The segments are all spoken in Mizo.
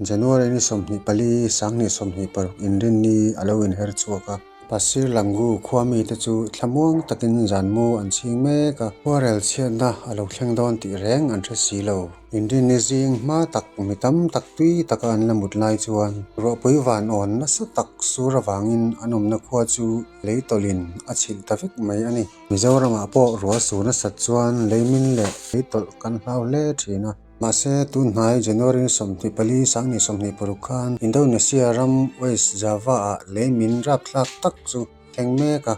January ni 24, 2026 Inrinni a lo inher chhuak a. Pasir Langu khua mite chu thlamuang takin zanmu an chhing mek a, khuarel chhiatna a lo thleng dawn tih reng an hre si lo. Inrinni zing hma tak mi tam tak tui taka an la mut lai chuan ruahpui van awn nasa tak sur avangin an awmna khua chu lei tawlhin a chhilh ta vek mai a ni. Mizoramah pawh ruah sur nasat chuan leimin leh lei tawlh kan hlau hle thin a. Mahse, tun hnai January 24, 2026 khan Indonesia ram West Java-ah leimin rapthlak tak chu thleng mek a.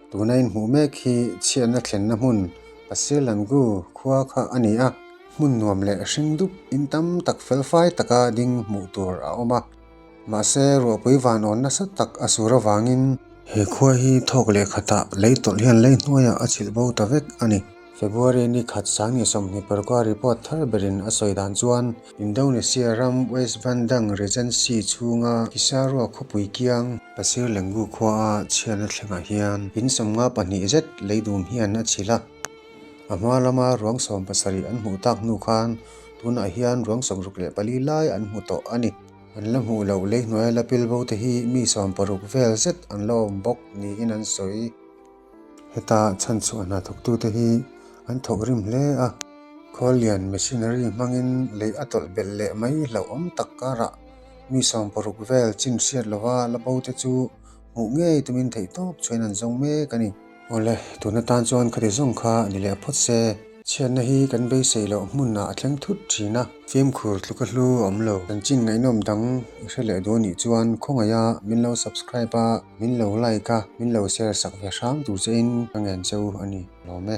Tuna inhmuh mek hi chhiatna thlenna hmun Pasir Langu khua kha a ni a. Hmun nuam leh hring dup in tam tak felfai taka ding hmuh tur a awm a. Mahse, ruahpui van awn nasa tak a sur avangin he khua hi thawk leh khatah lei tawlh hian lei hnuaiah a chhilh bo ta vek a ni. February ni khat 2026 report thar berin a sawi dan chuan Indonesia ram West Bandung Regency chhunga Kisarua khawpui kiang Pasir Lenggu khuaa chhiatna thlengah hian in 52 zet leidum hian a chhilh a. A hma lama ruang 17 an hmuh tak hnu khan tunah hian ruang 64 lai an hmu tawh a ni. An la hmuh loh lei hnuaia la pil bo te hi mi 60 vel zet an la awm bawk niin an sawi. Heta chhanchhuah hna thawktute hi an thawk rim hle a, Khawllian machinery hmangin lei a tawlh belh leh mai hlauhawm tak karah mi 60 vel chin hriat lova la bo te chu hmuh ngei tumin theihtawp chhuain an zawng mek a ni. Awle, tun atan chuan khati zawng kha ni leh phawt se. Chhiatna hi kan beisei loh hmunah a thleng thut thin a. Fimkhur tluka hlu a awm lo. Chanchin ngaihnawm dang i hre leh duh anih chuan khawngaih a min lo subscribe a, min lo like a, min lo share sak ve hram tur che in ka ngen cheu a ni. Lawm e.